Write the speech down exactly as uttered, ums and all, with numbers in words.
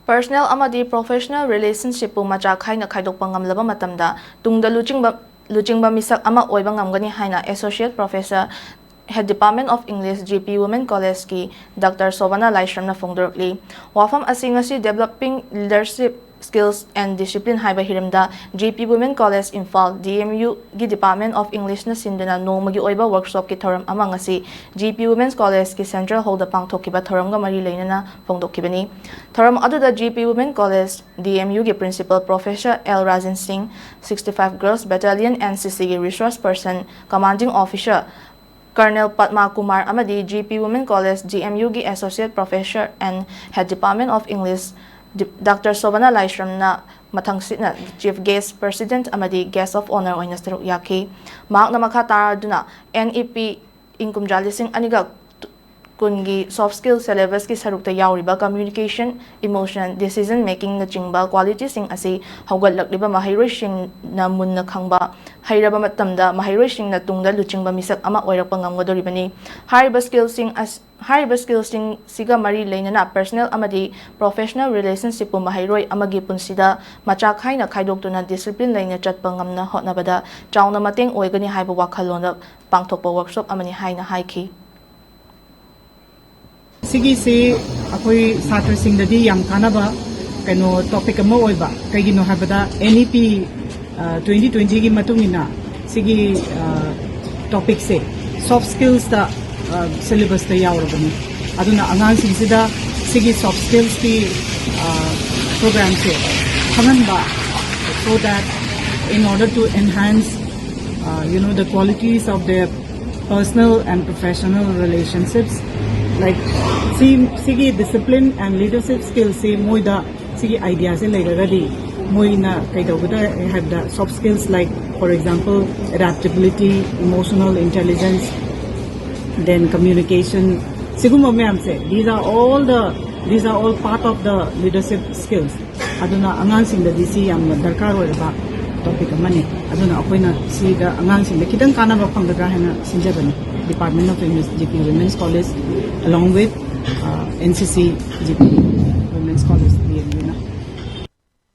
Personal ꯑꯃꯗꯤ professional relationshipꯄꯨ ꯃꯆꯥꯛ ꯈꯥꯏꯅ ꯈꯥꯏꯗꯣꯛꯄ ꯉꯝꯂꯕ ꯃꯇꯝꯗ ꯇꯨꯡꯗ ꯂꯨꯆꯤꯡꯕ ꯂꯨꯆꯤꯡꯕ ꯃꯤꯁꯛ ꯑꯃ ꯑꯣꯏꯕ ꯉꯝꯒꯅꯤ ꯍꯥꯏꯅ Associate Professor, Head Department of English, G P Women Collegeꯀꯤ Doctor Sobhana Laishramꯅ ꯐꯣꯡꯗꯣꯔꯛꯂꯤ꯫ ꯋꯥꯐꯝ ꯑꯁꯤ ꯉꯁꯤ Developing Leadership Skills and Discipline ꯍꯥꯏꯕ ꯍꯤꯔꯝꯗ G P Women College Imphal, D M Uꯒꯤ Department of Englishꯅ ꯁꯤꯟꯗꯨꯅ ꯅꯣꯡꯃꯒꯤ ꯑꯣꯏꯕ workshopꯀꯤ ꯊꯧꯔꯝ ꯑꯃ ꯉꯁꯤ G P Women's Collegeꯀꯤ Central Hallꯗ ꯄꯥꯡꯊꯣꯛꯈꯤꯕ ꯊꯧꯔꯝꯒ ꯃꯔꯤ ꯂꯩꯅꯅ ꯐꯣꯡꯗꯣꯛꯈꯤꯕꯅꯤ꯫ ꯊꯧꯔꯝ ꯑꯗꯨꯗ G P Women College, D M Uꯒꯤ Principal Professor L Rajan Singh, sixty five Girls Battalion N C Cꯒꯤ Resource Person, Commanding Officer Colonel Padma Kumar ꯑꯃꯗꯤ G P Women College, D M Uꯒꯤ Associate Professor and Head Department of English, Doctor Sobhana Laishramꯅ ꯃꯊꯪꯁꯤꯠꯅ Chief Guest, President ꯑꯃꯗꯤ Guest of Honour ꯑꯣꯏꯅ ꯁꯔꯨꯛ ꯌꯥꯈꯤ꯫ ꯃꯍꯥꯛꯅ ꯃꯈꯥ ꯇꯥꯗꯨꯅ N E P ꯏꯪ ꯀꯨꯝꯖꯥ ꯂꯤꯁꯤꯡ ꯑꯅꯤꯒ ꯀꯨꯟꯒꯤ soft skill syllabusꯀꯤ ꯁꯔꯨꯛꯇ ꯌꯥꯎꯔꯤꯕ communication, emotion, decision makingꯅꯆꯤꯡꯕ qualityꯁꯤꯡ ꯑꯁꯤ ꯍꯧꯒꯠꯂꯛꯂꯤꯕ ꯃꯍꯩꯔꯣꯏꯁꯤꯡꯅ ꯃꯨꯟꯅ ꯈꯪꯕ ꯍꯩꯔꯕ ꯃꯇꯝꯗ ꯃꯍꯩꯔꯣꯏꯁꯤꯡꯅ ꯇꯨꯡꯗ ꯂꯨꯆꯤꯡꯕ ꯃꯤꯁꯛ ꯑꯃ ꯑꯣꯏꯔꯛꯄ ꯉꯝꯒꯗꯧꯔꯤꯕꯅꯤ꯫ ꯍꯥꯏꯔꯤꯕ skillꯁꯤꯡ ꯑꯁ-, ꯍꯥꯏꯔꯤꯕ skillꯁꯤꯡꯁꯤꯒ ꯃꯔꯤ ꯂꯩꯅꯅ personal ꯑꯃꯗꯤ professional relationshipꯄꯨ ꯃꯍꯩꯔꯣꯏ ꯑꯃꯒꯤ ꯄꯨꯟꯁꯤꯗ ꯃꯆꯥꯛ ꯈꯥꯏꯅ ꯈꯥꯏꯗꯣꯛꯇꯨꯅ discipline ꯂꯩꯅ ꯆꯠꯄ ꯉꯝꯅ ꯍꯣꯠꯅꯕꯗ ꯆꯥꯎꯅ ꯃꯇꯦꯡ ꯑꯣꯏꯒꯅꯤ ꯍꯥꯏꯕ ꯋꯥꯈꯜꯂꯣꯟꯗ ꯄꯥꯡꯊꯣꯛꯄ workshop ꯑꯃꯅꯤ ꯍꯥꯏꯅ ꯍꯥꯏꯈꯤ꯫ ꯁꯤꯒꯤꯁꯤ ꯑꯩꯈꯣꯏ ꯁꯥꯇ꯭ꯔꯁꯤꯡꯗꯗꯤ ꯌꯥꯝ ꯀꯥꯟꯅꯕ ꯀꯩꯅꯣ topic ꯑꯃ ꯑꯣꯏꯕ꯫ ꯀꯩꯒꯤꯅꯣ ꯍꯥꯏꯕꯗ N E P twenty twentyꯒꯤ ꯃꯇꯨꯡ ꯏꯟꯅ ꯁꯤꯒꯤ topicꯁꯦ soft skillsꯇ syllabusꯇ ꯌꯥꯎꯔꯕꯅꯤ꯫ ꯑꯗꯨꯅ ꯑꯉꯥꯡꯁꯤꯡꯁꯤꯗ ꯁꯤꯒꯤ soft skillsꯀꯤ programꯁꯦ ꯈꯪꯍꯟꯕ, so that in order to enhance you know the qualities of their personal and professional relationships, like ꯁꯤ ꯁꯤꯒꯤ discipline and leadership skillsꯁꯤ ꯃꯣꯏꯗ ꯁꯤꯒꯤ ideaꯁꯦ ꯂꯩꯔꯒꯗꯤ ꯃꯣꯏꯅ ꯀꯩꯗꯧꯒꯗ ꯍꯥꯏꯕꯗ soft skills like, for example, adaptability, emotional intelligence, then communication, ꯁꯤꯒꯨꯝꯕ ꯃꯌꯥꯝꯁꯦ, these are all the these are all part of the leadership skills. ꯑꯗꯨꯅ ꯑꯉꯥꯡꯁꯤꯡꯗꯗꯤ ꯁꯤ ꯌꯥꯝꯅ ꯗꯔꯀꯥꯔ ꯑꯣꯏꯔꯕ topic ꯑꯃꯅꯤ꯫ ꯑꯗꯨꯅ ꯑꯩꯈꯣꯏꯅ ꯁꯤꯗ ꯑꯉꯥꯡꯁꯤꯡꯗ ꯈꯤꯇꯪ ꯀꯥꯟꯅꯕ ꯐꯪꯒꯗ꯭ꯔꯥ ꯍꯥꯏꯅ ꯁꯤꯟꯖꯕꯅꯤ꯫ Department of English, G P Women's College, along with N C C G P, women's college D M